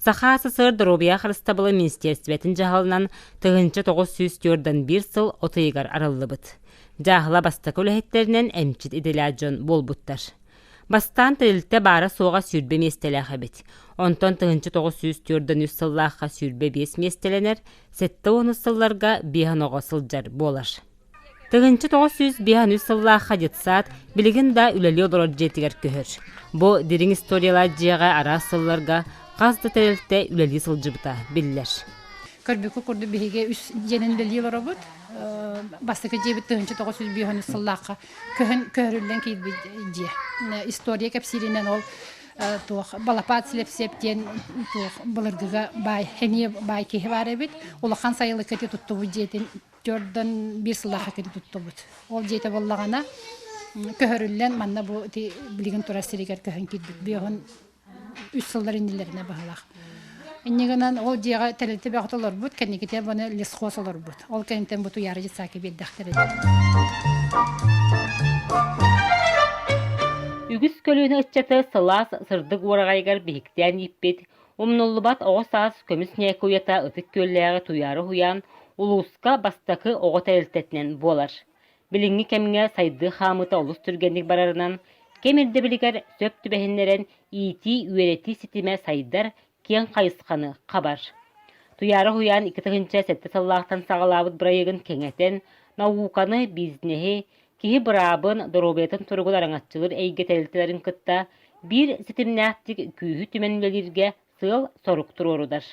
Саха СССР доруобуйа харыстабыла министиэристибэтин дьаһалынан 1941 сыл от ыйыгар арыллыбыт. Дьааһыла бастакы үлэһиттэринэн эмчит идэлээх дьон буолбуттар. Бастаан тэрилтэ баара-суоҕа 20 миэстэлээх эбит. Онтон 1943 сыллаахха 25 миэстэлэнэр, 70 сылларга 5 оҕо сылдьар буолар. 1953 сыллаахха детсад билигин да үлэлии олорор дьиэтигэр көһөр. Бу дириҥ историялаах дьиэҕэ араас сылларга хас да тэрилтэ үлэлии сылдьыбыта биллэр. Көрбүккэ курдук биһиги үс дьиэнэн үлэлии олоробут. Бастакы дьиэбит 1953 сыллаахха көһөн көһөрүллэн киирбит дьиэ. История кэпсииринэн ол туох Балапаат Слепсеп диэн туох былыргыга баай эмиэ баай киһи баар эбит. Улахан сайылыкка ити туттубут дьиэтин төрдөн биир сыллаахха кини туттубут. Ол дьиэтэ буоллаҕына көһөрүллэн манна бу ити билигин турар сиригэр көһөн киирбит. Биоһун үс сыллар иннилэринэ баһылаах. Инньэ гынан ол дьиэҕэ тэрилтэ бөҕөтө олорбут, кэнникитэ баны лесхоз олорбут. Ол кэнниттэн бу Туйаара детсадка биэрдэхтэрэ. Үгүс көлүөнэ ыччаты сылаас, сырдык уораҕайыгар биһиктээн ииппит, умнуллубат оҕо саас көмүс ньээкэ уйата Ытык Күөллээҕи Туйаара уһуйаан улууска бастакы оҕо тэрилтэтинэн буолар. Билиҥҥи кэмҥэ сайдыы хаамыыта олус түргэнник барарынан, кэм ирдэбилигэр сөп түбэһиннэрэн иитии-үөрэтии ситимэ сайдар, киэҥ хайысханы хабар. Туйаара уһуйаан 2007 сыллаахтан саҕалаабыт бырайыагын кэҥэтэн, науканы, бизнеһи, киһи быраабын, доруобуйатын туругун араҥаччылыыр эйгэ тэрилтэлэрин кытта биир ситимнээхтик күүһү түмэн үлэлииргэ сыал-сорук туруорудар.